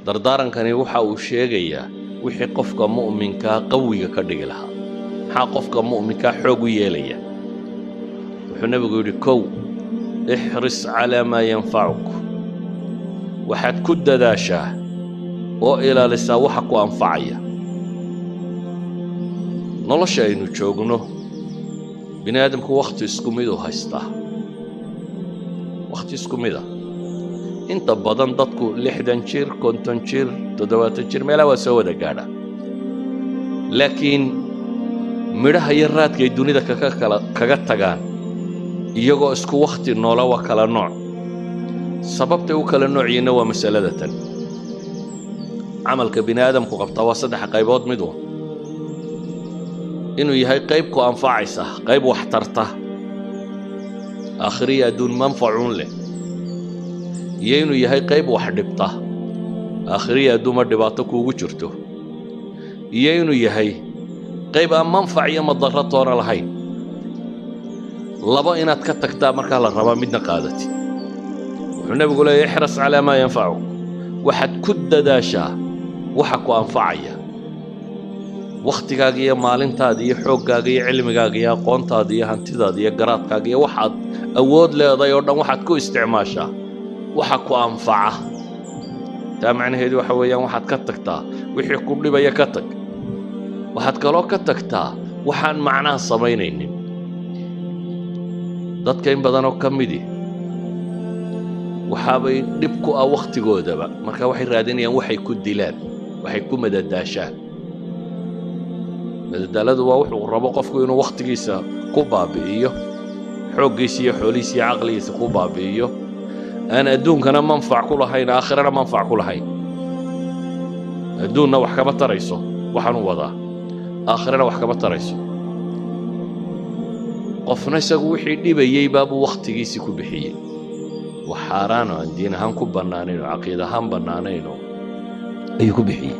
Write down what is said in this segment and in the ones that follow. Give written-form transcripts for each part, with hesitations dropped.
Dardaarankani waxa uu sheegayaa wixii qofka mu'minkaa qawiga ka dhigi lahaa. Maxaa qofka mu'minkaa xoog u yeelaya? Wuxuu Nebigu yidhi: kow, احرص على ما ينفعك, waxaad ku dadaashaa oo ilaalisaa waxa ku anfacaya. Nolosha aynu joogno, bini aadamku wakhti isku miduu haystaa, wakhti isku mid a. Inta badan dadku 60 jir, 50 jir, 70 jir, meelaha waa soo wada gaadha, laakiin midhaha iyo raadkay dunida kaga kala kaga tagaan iyagoo isku wakhti noola waa kala nooc. Sababtay u kala nooc yihiinna waa masalada tan. Camalka bini aadamku qabtaa waa saddex qaybood mid un: inuu yahay qayb ku anfacaysa, qayb wax tarta, aakhiriya adduun manfacuun leh, iyo inuu yahay qayb wax dhibta, aakhiriya adduunma dhibaato kuugu jirto, iyo inuu yahay qayb aan manfac iyo madarro toona lahayn. Laba inaad ka tagtaa markaa la rabaa, midna qaadatid. Wuxuu Nebigu leeyahy: احرص على ما ينفعك, waxaad ku dadaashaa waxa ku anfacaya. Wakhtigaaga iyo maalintaada iyo xooggaaga iyo cilmigaaga iyo aqoontaada iyo hantidaada iyo garaadkaaga iyo waxaad awood leedahay oo dhan waxaad ku isticmaashaa waxa ku anfaca. Taa macnaheedu waxa weeyaan, waxaad ka tagtaa wixii ku dhibaya, ka tag. Waxaad kaloo ka tagtaa waxaan macnaha samaynaynin. Dadka in badanoo ka midi waxaabay dhib ku ah wakhtigoodaba. Marka waxay raadinayaan waxay ku dilaan, waxay ku madadaashaan. Madadaaladu waa wuxuu rabo qofku inuu wakhtigiisa ku baabi'iyo, xooggiisa iyo xoolihiisa iyo caqligiisa ku baabi'iyo, aan adduunkana manfac ku lahayn, aakhirana manfac ku lahayn. Adduunna wax kama tarayso waxaanu wadaa, aakhirana wax kama tarayso. Qofna isagu wixii dhibayey baabuu wakhtigiisii ku bixiyey, wax xaaraano aan diin ahaan ku bannaanayn oo caqiid ahaan bannaanayn oo ayuu ku bixiyey.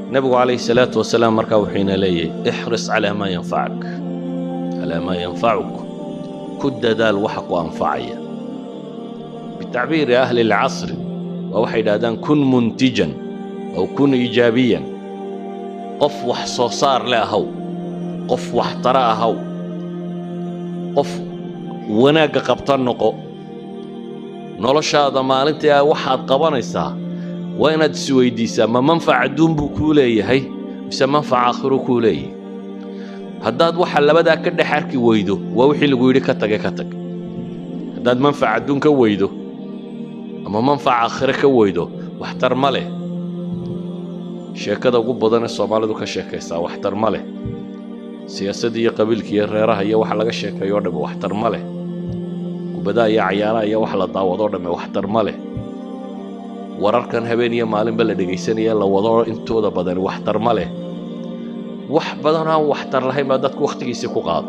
Nebigu calayhi salaatu wasalaam markaa wuxuu ina leeyahay: احرص على ما ينفعك, على ما ينفعك, ku dadaal waxa ku anfacaya. بتعبير أهل العصر waa waxay yidhahdaan كن منتجا أو كن إيجابيا. Qof wax soo saar le ahaw, qof wax tara ahaw, qof wanaagga qabta noqo. Noloshaada maalintii waxaad qabanaysaa waa inaad isweydiisaa: ma manfac adduun buu kuu leeyahay mise manfac aakhiruu kuu leeyahay? Haddaad waxa labadaa ka dhex arki weydo, waa wixii lagu yidhi ka tage, ka tag. Haddaad manfac adduun ka weydo ama manfac aakhire ka weydo, waxtar ma leh. Sheekada ugu badan ee Soomaalidu ka sheekaysaa waxtar ma leh. Siyaasadda iyo qabiilka iyo reeraha iyo waxa laga sheekeeyo o dhamme waxtar ma leh. Kubadaha iyo cayaaraha iyo wax la daawadoo dhamme waxtar ma leh. Wararkan habeen iyo maalinba la dhegaysanaya la wado intooda badani waxtar ma leh. Wax badan aan waxtar lahayn baa dadku wakhtigiisii ku qaado.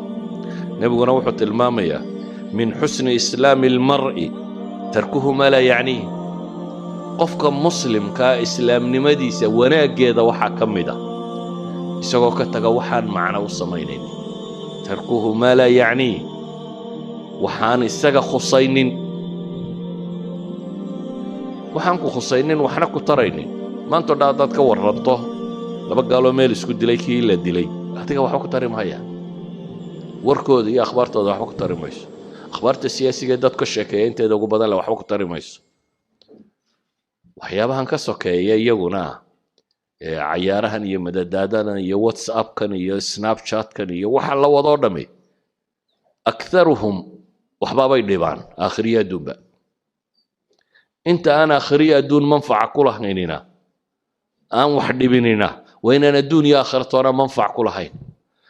Nebiguna wuxuu tilmaamayaa: من حسن إسلام المرء تركه ما لا يعنيه. Qofka muslimkaa islaamnimadiisa wanaaggeeda waxaa ka mid ah isagoo ka taga waxaan macno u samaynayn. تركه ما لا يعنيه, waxaan isaga khusaynin, waxaan ku khusaynin, waxna ku taraynin. Maanta o dhan haddaad ka warranto laba gaaloo meel isku dilay, kii la dilay, adiga waxba ku tari maayaan. Warkooda iyo akhbaartooda waxba ku tari mayso. Akhbaarta siyaasiga ee dad ka sheekeeya inteeda ugu badan le waxba ku tari mayso. Waxyaabahan ka sokeeya iyaguna, cayaarahan iyo madadaadadan iyo WhatsAppkan iyo Snapchatkan iyo waxa la wadoo dhami, أكثرهم waxbaabay dhibaan aakhiriya adduunba. Inta aan aakhiriya adduun manfaca ku lahaynina, aan wax dhibinina, waa inaan adduun iyo aakhira toona manfac ku lahayn.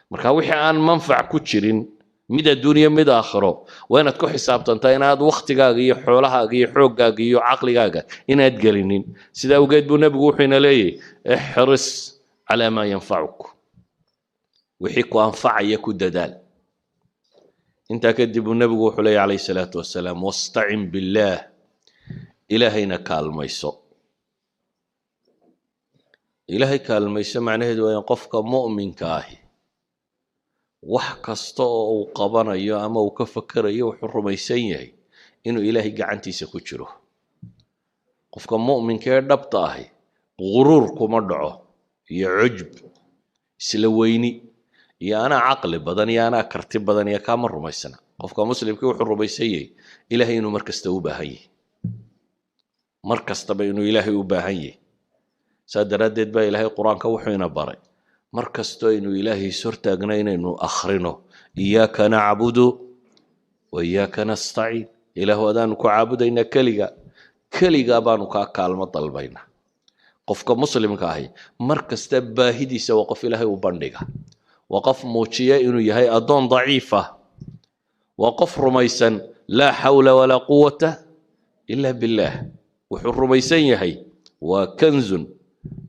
Marka wixii aan manfac ku jirin, mid adduun iyo mid aakhiro, waa inaad ku xisaabtantaa inaad wakhtigaaga iyo xoolahaaga iyo xooggaaga iyo caqligaaga inaad gelinin. Sida awgeed buu Nebigu wuxuu ina leeyahy: احرص على ما ينفعك, wixii ku anfacaya ku dadaal. Intaa kadib buu Nebigu wuxuu leeyahy calayhi salaatu wasalaam: واستعن بالله, Ilaahayna kaalmayso. Ilaahay kaalmayso macnaheedu waa in qofka mu'minka ahi wax kasta oo uu qabanayo ama uu ka fakerayo wuxuu rumaysan yahay inuu Ilaahay gacantiisa ku jiro. Qofka mu'minka ee dhabta ahi guruur kuma dhaco iyo cujb, isla weyni iyo anaa caqli badan iyo anaa karti badan iyo kaama rumaysna. Qofka muslimkii wuxuu rumaysan yahay Ilaahay inuu mar kasta u baahan yahay, mar kastaba inuu Ilaahay u baahan yahay. Saa daraaddeed baa Ilaahay Qur-aanka wuxuu ina baray mar kastoo aynu Ilaahay is hortaagno inaynu akhrino iyaaka nacbudu wa iyaaka nastaciin. Ilaahu, adaanu ku caabudaynaa keliga, keligaa baanu kaa kaalmo dalbaynaa. Qofka muslimka ahi mar kasta baahidiisa waa qof Ilaahay u bandhiga, waa qof muujiya inuu yahay addoon daciif ah, waa qof rumaysan laa xawla walaa quwata ila billaah. Wuxuu rumaysan yahay waa kanzun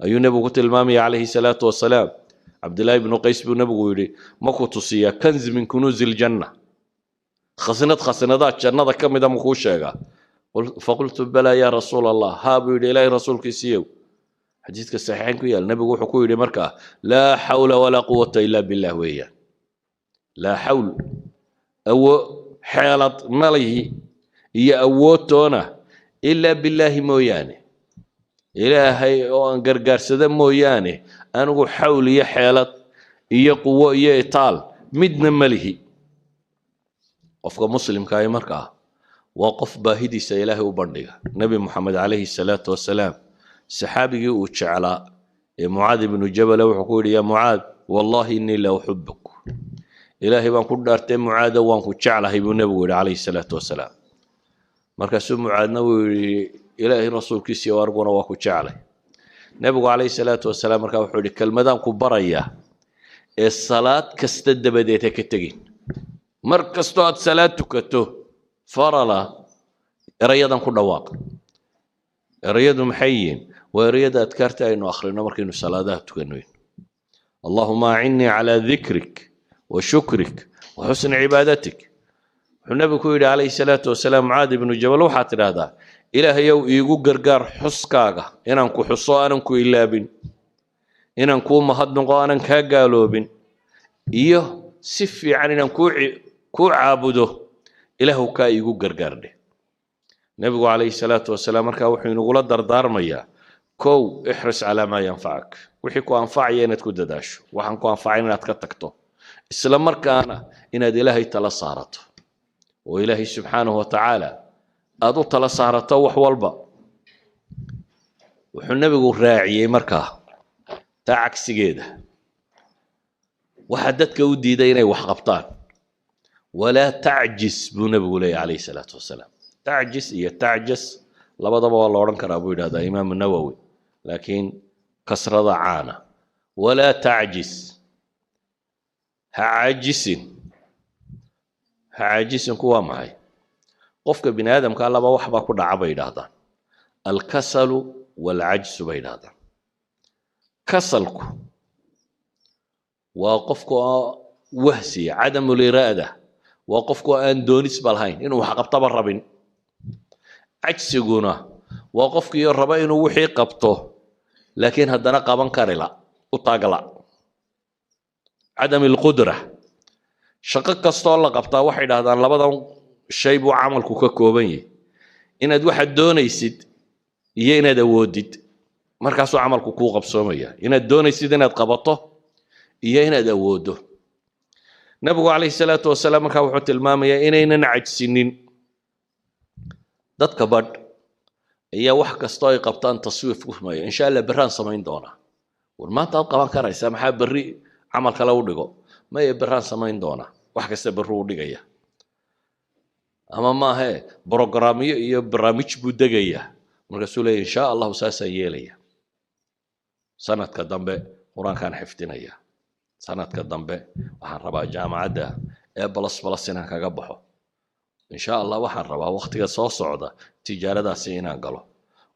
ayuu Nebigu ku tilmaamaya calayhi salaatu wasalaam. Cabdillaahi ibnu Qays buu Nebigu yidhi: "Ma ku tusiyaa kanz min kunuuzi iljanna? Khasnad khasnadaad jannada ka mida ma kuu sheegaa?" Faqultu balaa yaa rasuul Allah. Haa, buu yidhi, Ilaahay rasuulkiisiiyow. Xadiidka saxiixayn ku yaal, Nebigu wuxuu ku yidhi markaa: "Laa xawla walaa quwata ila billah." Weeyaan, laa xawl, awo xeelad malihi iyo awoodtoona, ilaa billaahi mooyaane. Ilaahay oo aan gargaarsada mooyaane, anigu xawl iyo xeelad iyo quwo iyo itaal midna malihi. Qofka muslimka ahi markaa waa qof baahidiisa Ilaahay u bandhiga. Nebi Moxamed calayhi salaatu wasalaam saxaabigii uu jeclaa ee Mucaad ibnu Jabale wuxuu ku yidhi: "Ya Mucaad, wallahi innii la uxibuk. Ilaahay baan ku dhaartay, Mucaado, waan ku jeclahay," buu Nebigu yidhi calayhi salaatu wasalaam. Markaasuu Mucaadna wuu yidhi: "Ilaahay rasuulkiisiiyo, aniguna waa ku jeclay." Nebigu calayhi salaatu wasalaam markaa wuxuu yidhi: "Kelmadaan ku barayaa ee salaad kasta dabadeed ha ka tegin. Mar kastoo aad salaad tukato farala, erayadan ku dhawaaq." Erayadu maxay yihiin? Waa erayada adkaarta aynu akhrino markaynu salaadaha tukanoyn: "Allahuma acinnii calaa dikrik wa shukrik wa xusni cibaadatik." Wuxuu Nebigu ku yidhi calayhi salaatu wasalaam Mucaad ibnu Jabal: "Waxaad tidhaahdaa, Ilaahayow, iigu gargaar xuskaaga, inaan ku xuso aanan ku ilaabin, inaan kuu mahadnaqo aanan kaa gaaloobin, iyo si fiican inaan kuu caabudo. Ilaahu, kaa iigu gargaar dheh." Nebigu calayhi salaatu wasalaam markaa wuxuu inagula dardaarmayaa: kow, ixris calaa maa yanfacak, wixii ku anfacaya inaad ku dadaasho, waxaan ku anfacayn inaad ka tagto, isla markaana inaad Ilaahay tala saarato oo Ilaahay subxaanahu wa tacaala aada u tala saarato wax walba. Wuxuu Nebigu raaciyey markaa taa cagsigeeda waxaa dadka u diiday inay wax qabtaan: "Walaa tacjis," buu Nebigu leeyahy calayhi salaatu wasalaam. Tacjis iyo tacjas labadaba waa la odhan karaa, buu yidhahdaa Imaamu Nawowi, laakiin kasrada caana. Walaa tacjis, ha caajisin. Ha caajisinku waa maxay? Qofka bini aadamka laba wax baa ku dhaca, bay yidhaahdaan: alkasalu waalcajsu, bay yidhahdaan. Kasalku waa qofka oo wahsiya, cadamu liraada, waa qofku aan doonisba lahayn, inuu wax qabtaba rabin. Cajsiguna waa qofkii raba inuu wixii qabto, laakiin haddana qaban karila, u taagla, cadam alqudra. Shaqo kastoo la qabtaa, waxay idhahdaan, labadan shay buu camalku ka kooban yahay: inaad waxaad doonaysid iyo inaad awoodid. Markaasuu camalku kuu qabsoomaya, inaad doonaysid inaad qabato iyo inaad awooddo. Nabigu calayhi salaatu wasalaam markaa wuxuu tilmaamayaa inaynan cajsinin. Dadka badh ayaa wax kastoo ay qabtaan taswiif ku maya: "Insha Allah berraan samayn doonaa." War, maanta aad qaban karaysaa, maxaa berri camal kale u dhigo? "Maya, berraan samayn doonaa." Wax kasta berri u dhigaya, ama maahe brogramyo iyo barnaamij buu degayaa. Markaasuu leeya: "Insha Allahu saasaan yeelaya, sanadka dambe Qur-aankaan xifdinaya, sanadka dambe waxaan rabaa jaamacadda ee plus plus inaan kaga baxo, insha Allah waxaan rabaa waktiga soo socda tijaaradaasi inaan galo,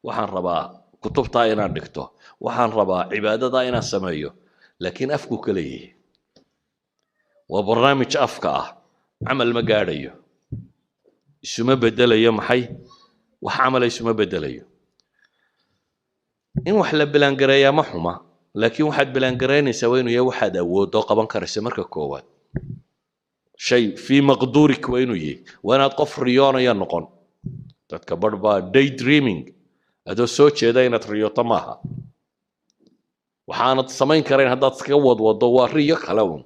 waxaan rabaa kutubtaa inaan dhigto, waxaan rabaa cibaadadaa inaan sameeyo." Laakiin afku ka leeyahay waa barnaamij afka ah, camal ma gaadhayo, isuma bedelayo. Maxay wax camala isuma bedelayo. In wax la bilaangareeyaa ma xuma, laakiin waxaad bilaangaraynaysaa waa inuu yahay waxaad awooddo, qaban karaysa. Marka koowaad, shay fii maqduurik waa inuu yahay. Waa inaad qof riyoonaya noqon. Dadka barh baa day dreaming. Adoo soo jeeda inaad riyooto maaha. Waxaanad samayn karayn haddaad iskaga wadwado, waa riyo kale un.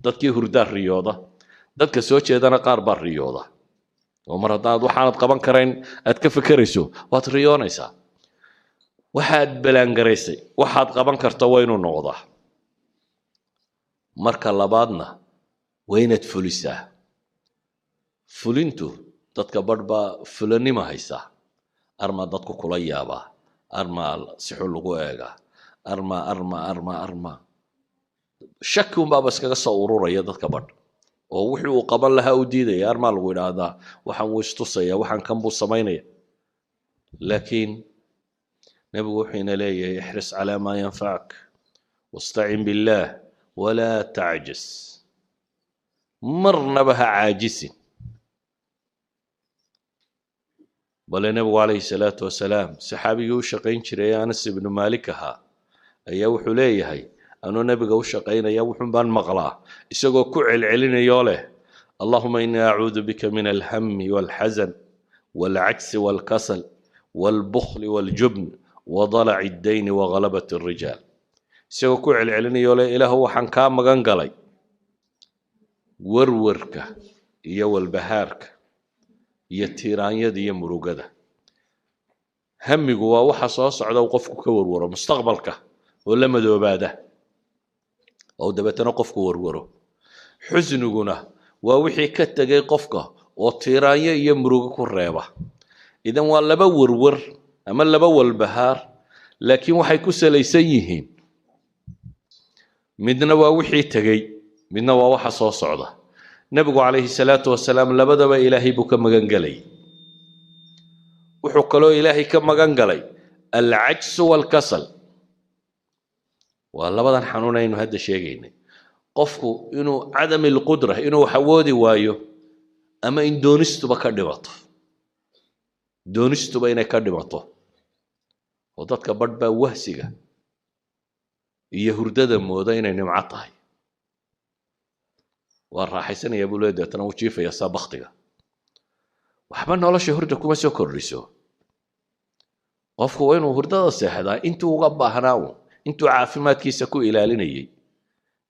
Dadkii hurdaa riyooda, dadka soo jeedana qaar baa riyooda. Oo mar haddaad waxaanad qaban karayn aad ka fekerayso, waad riyoonaysaa. Waxaad balaangaraysay waxaad qaban karta waa inuu noqdaa. Marka labaadna waa inaad fulisaa. Fulintu, dadka badh baa fulanimo haysaa. Armaa dadku kula yaabaa, armaa si xun lagu eegaa, armaa armaa armaa armaa shaki unbaaba iskaga soo ururaya dadka badh, oo wixii uu qaban lahaa u diidaya. Armaa lagu idhaahdaa, waxaan wuu istusaya, waxaan kan buu samaynaya. Laakiin nebigu wuxuu ina leeyahay: احرص على ما ينفعك واستعن بالله ولا تعجز. Marnaba ha caajisin. Bale nebigu calayhi salaatu wasalaam, saxaabigii u shaqayn jiray ee Anas ibnu Maalik ahaa ayaa wuxuu leeyahay: anuu nebiga u shaqaynaya wuxun baan maqlaa isagoo ku celcelinayoo leh: اللهم إني أعوذ بك من الهم والحزن والعجز والكسل والبخل والجبن وضلع الدين وغلبة الرجال. Isagoo ku celcelinayoo leh: Ilaahu, waxaan kaa magan galay warwarka iyo walbahaarka iyo tiiraanyada iyo murugada. Hamigu waa waxa soo socda uu qofku ka warwaro, mustaqbalka oo la madoobaada oo dabeetana qofku warwaro. Xusniguna waa wixii ka tegay qofka oo tiiraanyo iyo murugo ku reeba. Idan waa laba warwar ama laba walbahaar, laakiin waxay ku salaysan yihiin: midna waa wixii tegey, midna waa waxa soo socda. Nebigu calayhi salaatu wasalaam labadaba Ilaahay buu ka magan gelayay. Wuxuu kaloo Ilaahay ka magan galay العجز والكسل. Waa labadan xanuun aynu hadda sheegaynay: qofku inuu عدم القدرة, inuu wax awoodi waayo, ama in doonistuba ka dhimato, doonistuba inay ka dhimato. Oo dadka badh baa wahsiga iyo hurdada mooda inay nimco tahay. Waa raaxaysanaya buu leeyahay, deetana wuu jiifaya saa baktiga. Waxba nolosha hurda kuma soo kordhiso. Qofku waa inuu hurdada seexdaa intuu uga baahnaa uun, intuu caafimaadkiisa ku ilaalinayay,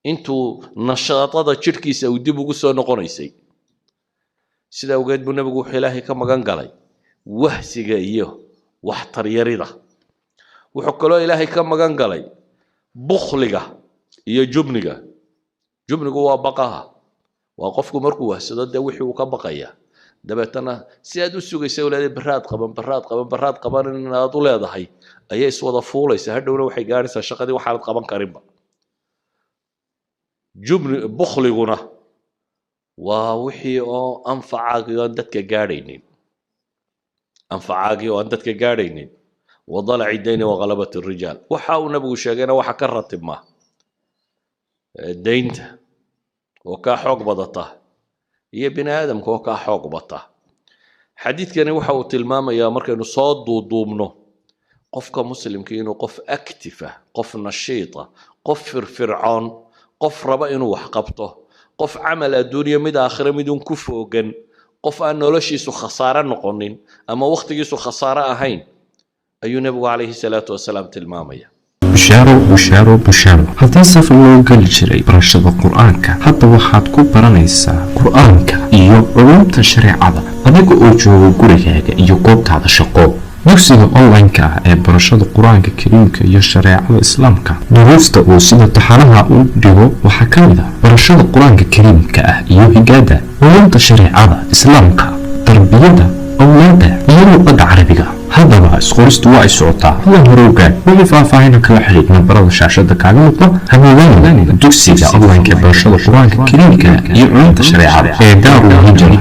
intuu nashaadada jidhkiisa uu dib ugu soo noqonaysay. Sida awgeed buu nebigu wuxuu Ilaahay ka magan galay wahsiga iyo waxtaryarida. Wuxuu kaloo Ilaahay ka magan galay bukhliga iyo jubniga. Jubnigu waa baqaha. Waa qofku markuu wahsado, dee wixii uu ka baqaya. Dabeetana si aad u sugaysa walaadee, baraad qaban, baraad qaban, baraad qaban inaad u leedahay ayay iswada fuulaysa. Hadhowna waxay gaadhaysaa shaqadii waxaanad qaban karinba. Jubni, bukhliguna waa wixii oo anfacaagii oo aan dadka gaadhaynin, anfacaagii oo aan dadka gaadhaynin. وضلع الدين وغلبة الرجال. Waxa uu nabigu sheegayna waxa ka ratibma deynta oo kaa xoog badata iyo bini aadamka oo kaa xoog bata. Xadiidkani waxa uu tilmaamayaa, markaynu soo duuduubno, qofka muslimka inuu qof active ah, qof nashiita, qof firfircoon, qof raba inuu wax qabto, qof camal adduunyo mid aakhire midun ku foogan, qof aan noloshiisu khasaare noqonin ama wakhtigiisu khasaare ahayn ayuu nebigu calayhi salaatu wasalaam tilmaamaya. Bushaaro, bushaaro, bushaaro! Haddii safar loo geli jiray barashada Qur-aanka, hadda waxaad ku baranaysaa Qur-aanka iyo culumta shareecada adiga oo jooga gurigaaga iyo goobtaada shaqo. Dugsiga online-ka ah ee barashada Qur-aanka Kariimka iyo shareecada Islaamka, duruusta uu sida taxanaha u dhigo waxaa ka mid ah barashada Qur-aanka Kariimka ah iyo higaada, culumta shareecada Islaamka, tarbiyada awlaada iyo luqadda Carabiga. Haddaba isqoristu waa ay socotaa, hadan hore ogaad. Wixii faahfaahina kala xidhiid nambarada shaashada kaaga muuqda. Hamogaanida dugsiga online-ka ee barashada Qur-aanka Kariimka iyo culumta shareecada ee Daarul Hijra.